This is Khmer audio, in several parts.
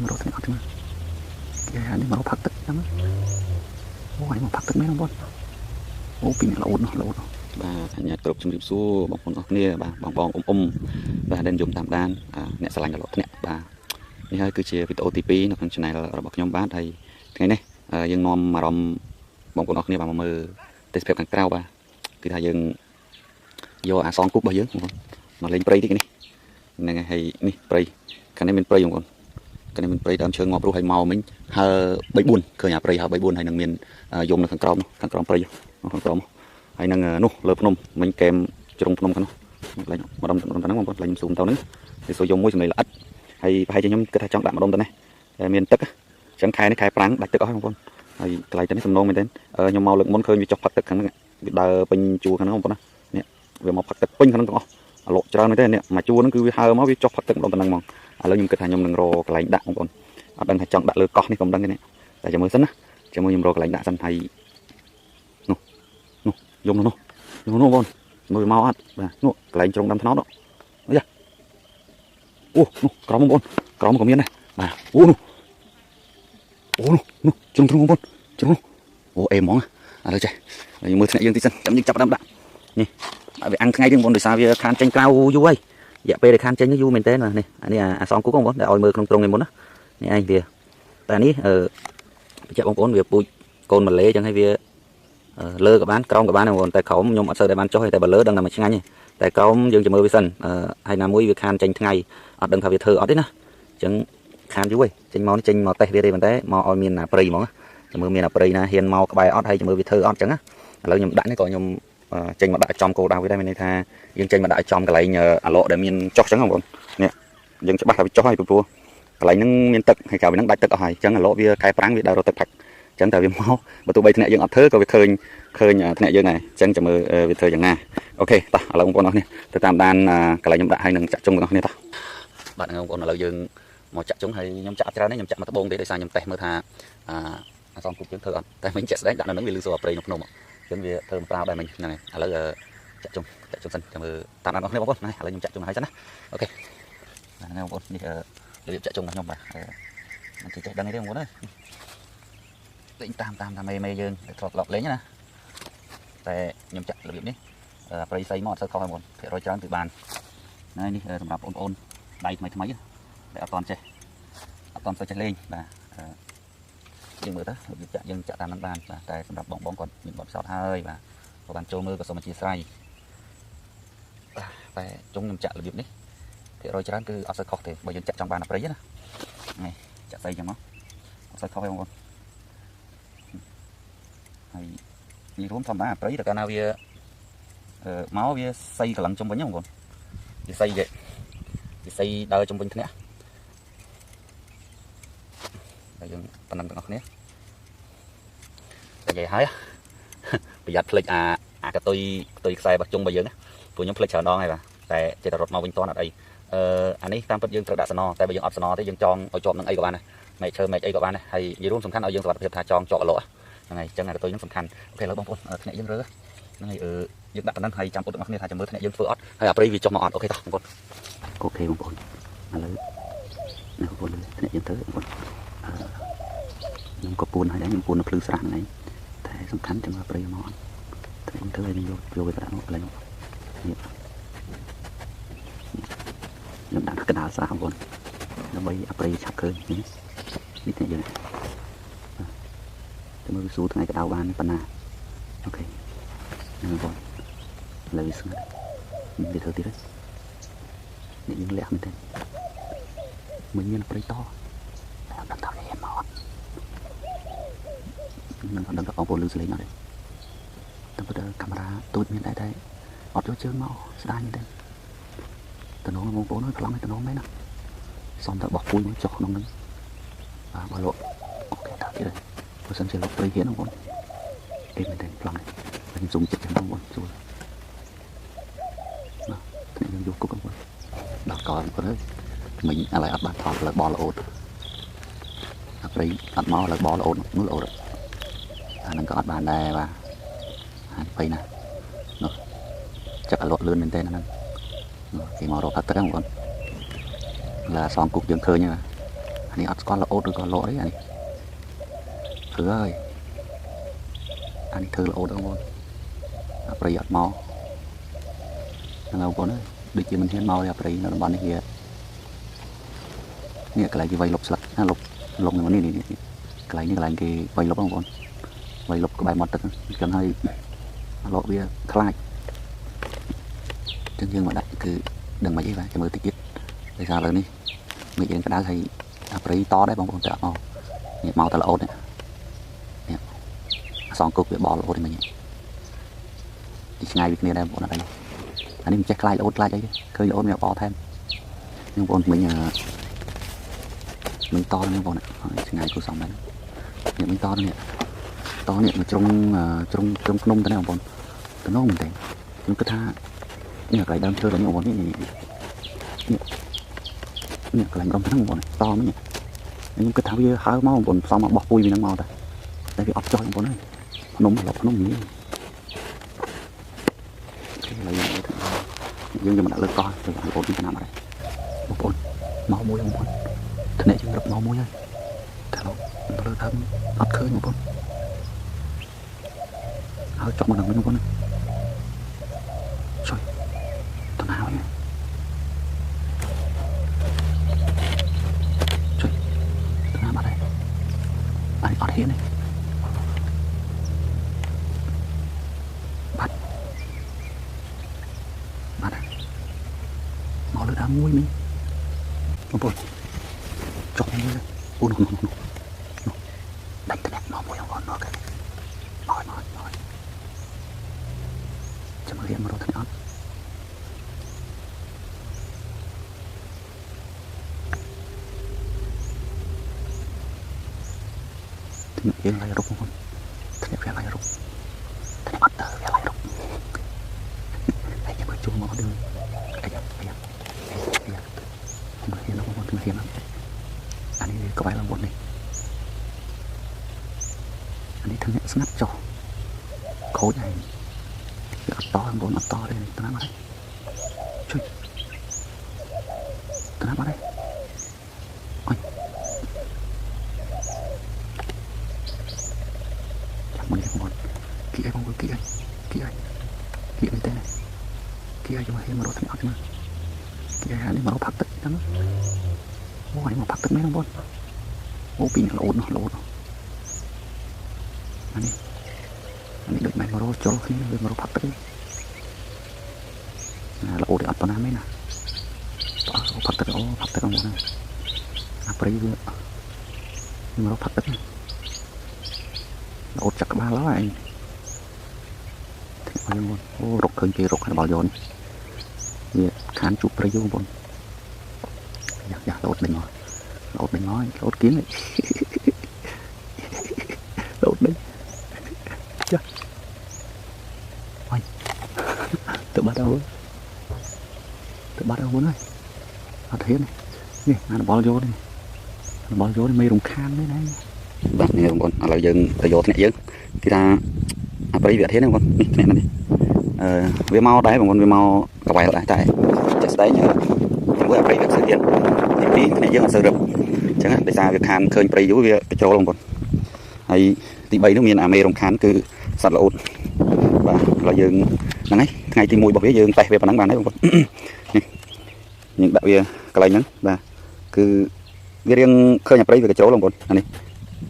មករកអត់ទេគេនេះមករកផឹកទឹកហ្នឹងអូនេះមកផឹកទឹកមែនបងប្អូនអូពីអ្នកល្អូតនោះល្អូតបាទអញ្ញាតគ្រប់ជំរាបសួរបងប្អូនអរគ្នាបាទបងបងអ៊ំអ៊ំបាទដែលនិយមតាមដានអ្នកស្រឡាញ់កន្លក់ធ្នាក់បាទនេះហើយគឺជាវីដេអូទី2នៅក្នុង Channel របស់ខ្ញុំបាទហើយថ្ងៃនេះយើងនាំអារម្មណ៍បងប្អូនអរគ្នាបាទមកមើលទេសភាពខាងក្រៅបាទគឺថាយើងយកអាសងគប់របស់យើងបងប្អូនមកលេងព្រៃតិចនេះហ្នឹងហើយនេះព្រៃខាងនេះមានព្រៃបងប្អូនខាងនេះមានព្រៃដើមឈើងាប់រស់ហើយមកមិញហើ3 4ឃើញអាព្រៃហើ3 4ហើយនឹងមានយំនៅខាងក្រោមខាងក្រោមព្រៃខាងក្រោមហើយនឹងនោះលើភ្នំមិញកែមជ្រុងភ្នំខាងនោះកន្លែងម្ដុំម្ដុំទៅហ្នឹងបងប្អូនកន្លែងខ្ញុំស៊ូមទៅហ្នឹងវាសួរយំមួយសម្លេងល្អិតហើយប្រហែលជាខ្ញុំគិតថាចង់ដាក់ម្ដុំទៅនេះតែមានទឹកអញ្ចឹងខែនេះខែប្រាំងដាច់ទឹកអស់បងប្អូនហើយកន្លែងទៅនេះសំណងមែនទែនខ្ញុំមកលើកមុនឃើញវាចុះផឹកទឹកខាងហ្នឹងវាដើរពេញជួរខាងហ្នឹងបងប្អូនណានេះវាមកផឹកទឹកពេញខាងហ្នឹងទាំងអស់អាលក់ច្រើនមែនទេនេះមួយជួរហ្នឹងគឺវាហើមកវាចុះផឹកទឹកម្ដុំទៅហ្នឹងហ្មងឥឡូវខ្ញុំគិតថាខ្ញុំនឹងរកកន្លែងដាក់បងប្អូនអត់ដឹងថាចង់ដាក់លើកោះនេះក៏មិនដឹងទេនេះតែចាំមើលសិនណាចាំមើលខ្ញុំរកកន្លែងដាក់សិនហើយនោះនោះយំនោះនោះនោះបងប្អូនមើលមកអត់បាទនោះកន្លែងជ្រុងដាំថ្នោតនោះអាយ៉ាអូនោះក្រោមបងប្អូនក្រោមក៏មានដែរបាទអូនោះអូនោះនោះជ្រុងជ្រុងបងប្អូនជ្រុងអូអេហ្មងឥឡូវចេះយើងមើលថ្នាក់យើងតិចសិនចាំយើងចាប់ដើមដាក់នេះវាអាំងថ្ងៃទៀតបងប្អូនដោយសារវាខានចេញក្រៅយូរហើយរយៈពេលដែលខានចេញយូរមែនតើនេះអានេះអាសងគូបងប្អូនដែលឲ្យមើលក្នុងត្រង់នេះមុនណានេះឯងវាតែនេះអឺបញ្ជាក់បងប្អូនវាពូជកូនម៉ាឡេអញ្ចឹងហើយវាលើក៏បានក្រោមក៏បានបងប្អូនតែក្រោមខ្ញុំអត់សូវដែលបានចុះទេតែបើលើដឹងតែមួយឆ្ងាញ់ទេតែក្រោមយើងจะមើលវាសិនហើយណាមួយវាខានចេញថ្ងៃអត់ដឹងថាវាធ្វើអត់ទេណាអញ្ចឹងខានយូរហើយចេញមកនេះចេញមកតេស្តវាទេប៉ុន្តែមកឲ្យមានអាព្រៃហ្មងចាំមើលមានអាព្រៃណាហ៊ានមកក្បែរអត់ហើយចាំមើលវាធ្វើអត់អញ្ចឹងណាឥឡូវខ្ញុំដាក់នេះក៏ខ្ញុំចេញមកដាក់ចំគោលដៅវាដែរមានន័យថាយើងចេញមកដាក់ចំកន្លែងអាឡក់ដែលមានចុះអញ្ចឹងបងប្អូននេះយើងច្បាស់ថាវាចុះហើយព្រោះកន្លែងហ្នឹងមានទឹកហើយក្រៅហ្នឹងដាច់ទឹកអស់ហើយអញ្ចឹងអាឡក់វាកែប្រាំងវាដើររកទឹកផឹកអញ្ចឹងតែវាមកបើទោះបីធ្នាក់យើងអត់ធ្វើក៏វាឃើញឃើញធ្នាក់យើងដែរអញ្ចឹងចាំមើលវាធ្វើយ៉ាងណាអូខេតោះឥឡូវបងប្អូនអរគ្នាទៅតាមដានកន្លែងខ្ញុំដាក់ហើយនឹងចាក់ជុងទាំងអស់គ្នាតោះបាទបងប្អូនឥឡូវយើងមកចាក់ជុងហើយខ្ញុំចាក់ច្រើនទេខ្ញុំចាក់មកត្បូងទេដោយសារខ្ញុំតេស្តមើលថាអាសងគប់យើងធ្វើអត់តែមិញចាក់ស្ដែងដាក់នៅហ្នឹងវាលឺសូរព្រៃនៅភ្នំចឹងវាធ្វើមិនប្រើដែរមិញហ្នឹងហើយឥឡូវចាក់ជុងចាក់ជុងសិនចាំមើលតាមដានបងប្អូនបងប្អូនណាឥឡូវខ្ញុំចាក់ជុងហើយសិនណាអូខេហ្នឹងបងប្អូននេះរបៀបចាក់ជុងរបស់ខ្ញុំបាទមិនចេះដឹងទេបងប្អូនអើយលេងតាមតាមតាមមេមេយើងធ្លាប់ធ្លាប់លេងណាតែខ្ញុំចាក់របៀបនេះប្រៃសៃមកអត់សូវខុសទេបងប្អូនភាគរយច្រើនគឺបានហើយនេះសម្រាប់បងប្អូនដៃថ្មីថ្មីដែលអត់តន់ចេះអត់តន់សូវចេះលេងបាទយើងមើលទៅរបៀបចាក់យើងចាក់តាមនឹងបានបាទតែសម្រាប់បងបងគាត់មានបទពិសោធន៍ហើយបាទក៏បានចូលមើលក៏សូមអធិស្ឋានបាទតែជុំខ្ញុំចាក់របៀបនេះភាគរយច្រើនគឺអត់សូវខុសទេបើយើងចាក់ចង់បានអប្រៃណានេះចាក់ស្អីចឹងមកអត់សូវខុសទេបងប្អូនហើយនិយាយរួមធម្មតាអប្រៃតែកាលណាវាមកវាសៃកម្លាំងជុំវិញបងប្អូនវាសៃគេវាសៃដើរជុំវិញធ្នាក់តែយើងប៉ុណ្ណឹងទាំងអស់គ្នាតែនិយាយហើយប្រយ័ត្នភ្លេចអាអាកតុយកតុយខ្សែរបស់ជុងរបស់យើងណាព្រោះខ្ញុំភ្លេចច្រើនដងហើយបាទតែចេះតែរត់មកវិញតន់អត់អីអានេះតាមពិតយើងត្រូវដាក់សណតែបើយើងអត់សណទេយើងចងឲ្យជាប់នឹងអីក៏បានដែរមែកឈើមែកអីក៏បានដែរហើយនិយាយរួមសំខាន់ឲ្យយើងសុវត្ថិភាពថាចងជាប់អលក់ហ្នឹងហើយអញ្ចឹងអាកតុយហ្នឹងសំខាន់អូខេឥឡូវបងប្អូនធ្នាក់យើងរើហ្នឹងហើយយើងដាក់ប៉ុណ្ណឹងហើយចាំពុតទាំងអស់គ្នាថាចាំមើលធ្នាក់យើងធ្វើអត់ហើយអាព្រៃវាចុះមកអត់អូខេតោះបងប្អូនអូខេបងប្អូនឥឡូវនេះបងប្អូនធ្នាក់យើងធ្វើបងប្អូនខ្ញុំក៏ពួនហើយដែរខ្ញុំពួននៅភ្លឺស្រះហ្នឹងឯងតែសំខាន់ចាំមើលព្រៃមកអត់តែខ្ញុំធ្វើឲ្យយកយកវាទៅដាក់នោះកន្លែងនោះនេះខ្ញុំដាក់កណ្ដាលស្រះបងប្អូនដើម្បីអាព្រៃឆាប់ឃើញនេះនេះតែយើងតែមើលវាស៊ូថ្ងៃក្តៅបានប៉ុណ្ណាអូខេហ្នឹងបងប្អូនឥឡូវវាស្ងាត់វាធ្វើទៀតហើយនេះយើងលះមែនទេមិនមានព្រៃតតែអត់ដឹងថាវាមកអត់មិនដឹងថាបងប្អូនលឺសលេងអត់ទេតែបើកាមេរ៉ាទូចមានដែរតែអត់យកជើងមកស្ដាយមែនទេតំណងបងប្អូនអើយប្លង់ឲ្យតំណងមែនណាសំតែបោះពួយមកចុះក្នុងហ្នឹងបាទបើលក់អូខេតើទៀតហើយបើសិនជាលក់ព្រៃហ៊ានបងប្អូនអេមែនទេប្លង់នេះខ្ញុំសុំចិត្តចឹងបងប្អូនសួរបាទខ្ញុំយកគុកបងប្អូនដល់កបងប្អូនអើយមិញឥឡូវអត់បានថតលើបលអូតអាព្រៃអត់មកលើបលអូតនោះល្អអាហ្នឹងក៏អត់បានដែរបាទហានបៃណានោះចាក់អលក់លឿនមែនទេហ្នឹងគេមករកផឹកទឹកហ្នឹងបងប្អូនឡាសងគុកយើងឃើញហើយ អានេះអត់ស្គាល់ល្អូតឬក៏លក់ទេអានេះធ្វើហើយអានេះធ្វើល្អូតបងប្អូនអាព្រៃអត់មកហ្នឹងបងប្អូនអើយដូចជាមិនហ៊ានមកទេអាព្រៃនៅតំបន់នេះវានេះកន្លែងគេវាយលុបស្លឹកណាលុបលុបនេះនេះនេះកន្លែងនេះកន្លែងគេវាយលុបបងប្អូនវាយលុបក្បែរមាត់ទឹកអញ្ចឹងហើយលក់វាខ្លាចអញ្ចឹងយើងមកដាក់គឺដឹងមិនអីបាទចាំមើលតិចទៀតដោយសារឥឡូវនេះមេឃយើងក្តៅហើយអាព្រៃតដែរបងប្អូនតែអត់មកនេះមកតែល្អូតនេះនេះអសងគុកវាបលល្អូតនេះមិញទីឆ្ងាយពីគ្នាដែរបងប្អូនអត់អីអានេះមិនចេះខ្លាចល្អូតខ្លាចអីទេឃើញល្អូតមានបោថែមនេះបងប្អូនមិញមិញតនេះបងប្អូនឆ្ងាយគូសំដែរនេះមិញតនេះតនេះមកជ្រុងជ្រុងជ្រុងភ្នំទៅនេះបងប្អូនតំណងមែនទេខ្ញុំគិតថានេះកន្លែងដើមឈើនេះបងប្អូននេះនេះនេះកន្លែងរំហ្នឹងបងប្អូនតមិញខ្ញុំគិតថាវាហើមកបងប្អូនផ្សំមកបោះពុយវាហ្នឹងមកតែតែវាអត់ចុះបងប្អូនអើយភ្នំឡប់ភ្នំនេះឥឡូវយើងយកមកដាក់លើកោះទៅឲ្យបងប្អូនពីណាមកដែរបងប្អូនមកមួយបងប្អូនធ្នាក់យើងរឹបមកមួយហើយតែលោកទៅលើដើមអត់ឃើញបងប្អូនហើយចុះមកដល់វិញបងប្អូនជួយតណាវិញជួយតណាបាត់ហើយអានេះអត់ហ៊ានទេបាត់បាត់ហើយមកលើដើមមួយមិញបងប្អូនចុះមួយអូនោះនោះនោះនោះដាច់តំណាក់មកមួយបងប្អូនអូខេមកមកមកចាំរៀនមករកថ្ងៃអត់ធ្នាក់យើងឡៃរុកបងប្អូនធ្នាក់វាឡៃរុកធ្នាក់អត់ទៅវាឡៃរុកហើយចាំមើលជួមកដូចអាយ៉ាអាយ៉ាអាយ៉ាមើលហ៊ានបងប្អូនហ៊ានអានេះក្បែរបងប្អូននេះអានេះធ្នាក់ស្ងាត់ចុះខូចហើយវាអត់តបងប្អូនអត់តទេនេះត្រាំអត់ទេជួយត្រាំអត់ទេអុយចាំមួយនេះបងប្អូនគីអីបងប្អូនគីអីគីអីគីអីទេគីអីចាំហ៊ានមករកធ្នាក់អត់ទេមើលគីអីអានេះមករកផឹកទឹកហ្នឹងអូអានេះមកផឹកទឹកមែនបងប្អូនអូពីនេះល្អូតនោះល្អូតអានេះអានេះដូចមិនមករកជុលគ្នាវាមករកផឹកទឹកណាល្អូតអត់ប៉ុណ្ណាមែនណាអូផឹកទឹកអូផឹកទឹកបងប្អូនអាព្រៃវាមករកផឹកទឹកល្អូតចាក់ក្បាលហើយឯងបងប្អូនអូរកឃើញគេរកដល់យោនវាខានជួបព្រៃបងប្អូនយ៉ាយ៉ាល្អូតដេញមកល្អូតដេញមកល្អូតគៀងល្អូតដេញចាអញទៅបាត់អូទៅបាត់អូនហើយអត់ហ៊ាននេះអាបល់យោនេះបល់យោនេះមិនរំខានទេណាបាទនេះបងប្អូនឥឡូវយើងទៅយកធ្នាក់យើងគេថាអាព្រៃវាអត់ហ៊ានទេបងប្អូននេះធ្នាក់នេះអឺវាមកដែរបងប្អូនវាមកកវ៉ែដែរតែចាក់ស្ដែងជាមួយអាព្រៃវាអត់សូវហ៊ានទី2ធ្នាក់យើងអត់សូវរឹបអញ្ចឹងដោយសារវាខានឃើញព្រៃយូរវាកញ្ជ្រោលបងប្អូនហើយទី3នោះមានអាមេរំខានគឺសត្វល្អូតបាទឥឡូវយើងហ្នឹងហើយថ្ងៃទី1របស់វាយើងតេស្តវាប៉ុណ្ណឹងបានហើយបងប្អូននេះយើងដាក់វាកន្លែងហ្នឹងបាទគឺវារៀងឃើញអាព្រៃវាកញ្ជ្រោលបងប្អូនអានេះ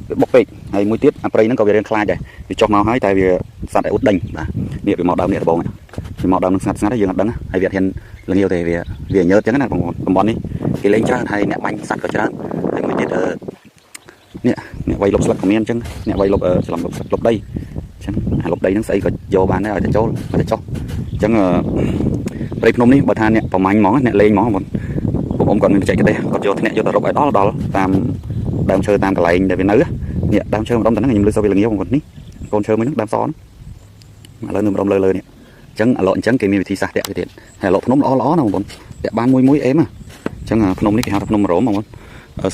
វាបុកពេកហើយមួយទៀតអាព្រៃហ្នឹងក៏វារៀងខ្លាចដែរវាចុះមកហើយតែវាសត្វឲ្យអ៊ុតដេញបាទនេះវាមកដើមនេះដបងវាមកដើមនឹងស្ងាត់ស្ងាត់ហើយយើងអត់ដឹងហើយវាអត់ហ៊ានល្ងាវទេវាវាញើតអញ្ចឹងណាបងប្អូនតំបន់នេះគេលេងច្រើនហើយអ្នកបាញ់សត្វក៏ច្រើនហើយមួយទៀតនេះអ្នកវាយលុបស្លឹកក៏មានអញ្ចឹងអ្នកវាយលុបច្រឡំលុបស្លឹកលុបដីអញ្ចឹងអាលុបដីហ្នឹងស្អីក៏យកបានដែរឲ្យតែចូលឲ្យតែចុះអញ្ចឹងព្រៃភ្នំនេះបើថាអ្នកប្រមាញ់ហ្មងអ្នកលេងហ្មងបងប្អូនគាត់មានបច្ចេកទេសគាត់យកធ្នាក់យកទៅរកឲ្យដល់ដល់តាមដើមឈើតាមកន្លែងដែលវានៅនេះដើមឈើម្ដុំទៅហ្នឹងខ្ញុំលើសវាល្ងាវបងប្អូននេះកូនឈើមួយហ្នឹងដើមសហ្នឹងឥឡូវនៅម្ដុំលើលើនេះអញ្ចឹងអាឡក់អញ្ចឹងគេមានវិធីសាស្ត្រតាក់វាទៀតហើយអាឡក់ភ្នំល្អល្អណាបងប្អូនតាក់បានមួយមួយអេមអញ្ចឹងភ្នំនេះគេហៅថាភ្នំរោមបងប្អូន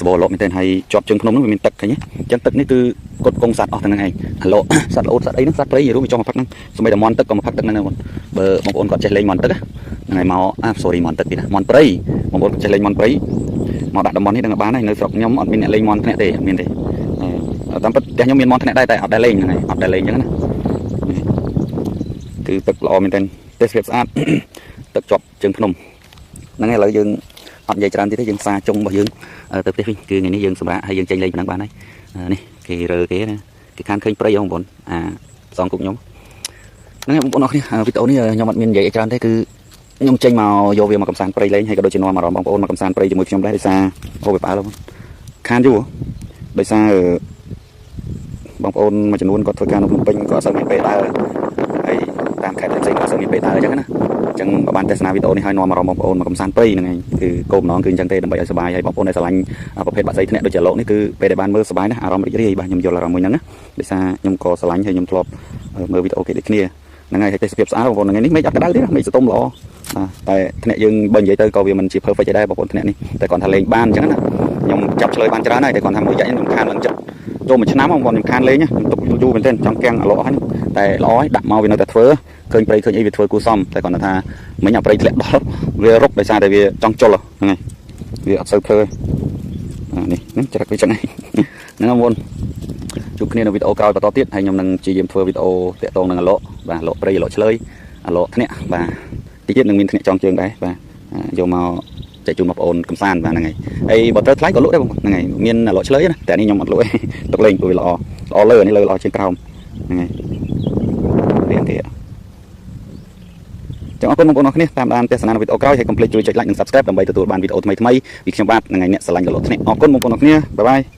សបោឡក់មែនទែនហើយជាប់ជើងភ្នំហ្នឹងវាមានទឹកឃើញទេអញ្ចឹងទឹកនេះគឺគាត់កងសត្វអស់ទាំងហ្នឹងឯងអាឡក់សត្វល្អូតសត្វអីហ្នឹងសត្វព្រៃរួមវាចង់មកផឹកហ្នឹងសូម្បីតែមន់ទឹកក៏មកផឹកទឹកហ្នឹងដែរបងបើបងប្អូនគាត់ចេះលេងមន់ទឹកហ្នឹងហើយមកអា sorry មន់ទឹកទៀតណាមន់ព្រៃបងប្អូនគាត់ចេះលេងមន់ព្រៃ មកដាក់តំបន់នេះដឹងបានហើយនៅស្រុកខ្ញុំអត់មានអ្នកលេងមាន់ធ្នាក់ទេអត់មានទេតាមពិតផ្ទះខ្ញុំមានមាន់ធ្នាក់ដែរតែអត់ដែលលេងហ្នឹងហើយអត់ដែលលេងអញ្ចឹងណាគឺទឹកល្អមែនទែនទេសភាពស្អាត ទឹកជាប់ជើងភ្នំហ្នឹងហើយឥឡូវយើងអត់និយាយច្រើនទៀតទេយើងសាចុងរបស់យើងទៅផ្ទះវិញគឺថ្ងៃនេះយើងសម្រាប់ឲ្យយើងចេញលេងប៉ុណ្ណឹងបានហើយនេះគេរើគេណាគេខានឃើញព្រៃហ៎បងប្អូនអាសងគុកខ្ញុំហ្នឹងហើយបងប្អូនអរគ្នាវីដេអូនេះខ្ញុំអត់មាននិយាយអីច្រើនទេគឺខ្ញុំចេញមកយកវាមកកំសាន្តព្រៃលេងហើយក៏ដូចជានាំអារម្មណ៍បងប្អូនមកកំសាន្តព្រៃជាមួយខ្ញុំដែរដោយសារអូវាផ្អើលខានយូរដោយសារបងប្អូនមួយចំនួនគាត់ធ្វើការនៅភ្នំពេញក៏អត់សូវមានពេលដើរហើយតាមខេត្តផ្សេងៗក៏អត់សូវមានពេលដើរអញ្ចឹងណាអញ្ចឹងបើបានទស្សនាវីដេអូនេះហើយនាំអារម្មណ៍បងប្អូនមកកំសាន្តព្រៃហ្នឹងឯងគឺគោលបំណងគឺអញ្ចឹងទេដើម្បីឲ្យសប្បាយហើយបងប្អូនដែលស្រឡាញ់ប្រភេទបក្សីធ្នាក់ដូចជាលោកនេះគឺពេលដែលបានមើលសប្បាយណាស់អារម្មណ៍រីករាយបាទខ្ញុំយល់អារម្មណ៍មួយហ្នឹងណាដោយសារខ្ញុំក៏ស្រឡាញ់ហើយខ្ញុំធ្លាប់មើលវីដេអូគេដូចគ្នាហ្នឹងហើយហើយទេសភាពស្អាតបងប្អូនថ្ងៃនេះមេឃអត់ក្តៅទេមេឃសតុំល្អបាទតែធ្នាក់យើងបើនិយាយទៅក៏វាមិនជា perfect ដែរបងប្អូនធ្នាក់នេះតែគាត់ថាលេងបានអញ្ចឹងណាខ្ញុំចាប់ឆ្លើយបានច្រើនហើយតែគាត់ថាមួយរយៈខ្ញុំខានឡើងចិត្តចូលមួយឆ្នាំបងប្អូនខ្ញុំខានលេងខ្ញុំទុកយូរមែនទែនចង់កាំងល្អហើយតែល្អហើយដាក់មកវានៅតែធ្វើឃើញព្រៃឃើញអីវាធ្វើគូសំតែគាត់ថាមិញអាព្រៃធ្លាក់ដល់វារុកដោយសារតែវាចង់ជុលហ្នឹងហើយវាអត់សូវធ្វើនេះហ្នឹងច្រឹកវាចឹងហើយហ្នឹងបងប្អូនជួបគ្នានៅវីដេអូក្រោយបន្តទៀតហើយខ្ញុំនឹងព្យាយាមធ្វើវីដេអូតាក់ទងនឹងអាឡក់បាទអាឡក់ព្រៃអាឡក់ឆ្លើយអាឡក់ធ្នាក់បាទតិចទៀតនឹងមានធ្នាក់ចងជើងដែរបាទយកមកចែកជូនបងប្អូនកំសាន្តបាទហ្នឹងហើយហើយបើត្រូវថ្លៃក៏លក់ដែរបងប្អូនហ្នឹងហើយមានអាឡក់ឆ្លើយណាតែនេះខ្ញុំអត់លក់ទេទុកលេងព្រោះវាល្អល្អលើនេះលើល្អជាងក្រោមហ្នឹងហើយរៀងទៀតចឹងអរគុណបងប្អូនអរគ្នាតាមដានទស្សនាវីដេអូក្រោយហើយកុំភ្លេចជួយចុច like និង Subscribe ដើម្បីទទួលបានវីដេអូថ្មីៗពីខ្ញុំបាទនឹងអ្នកស្រឡាញ់កលធ្នាក់អរគុណបងប្អូនអរគ្នាbye bye.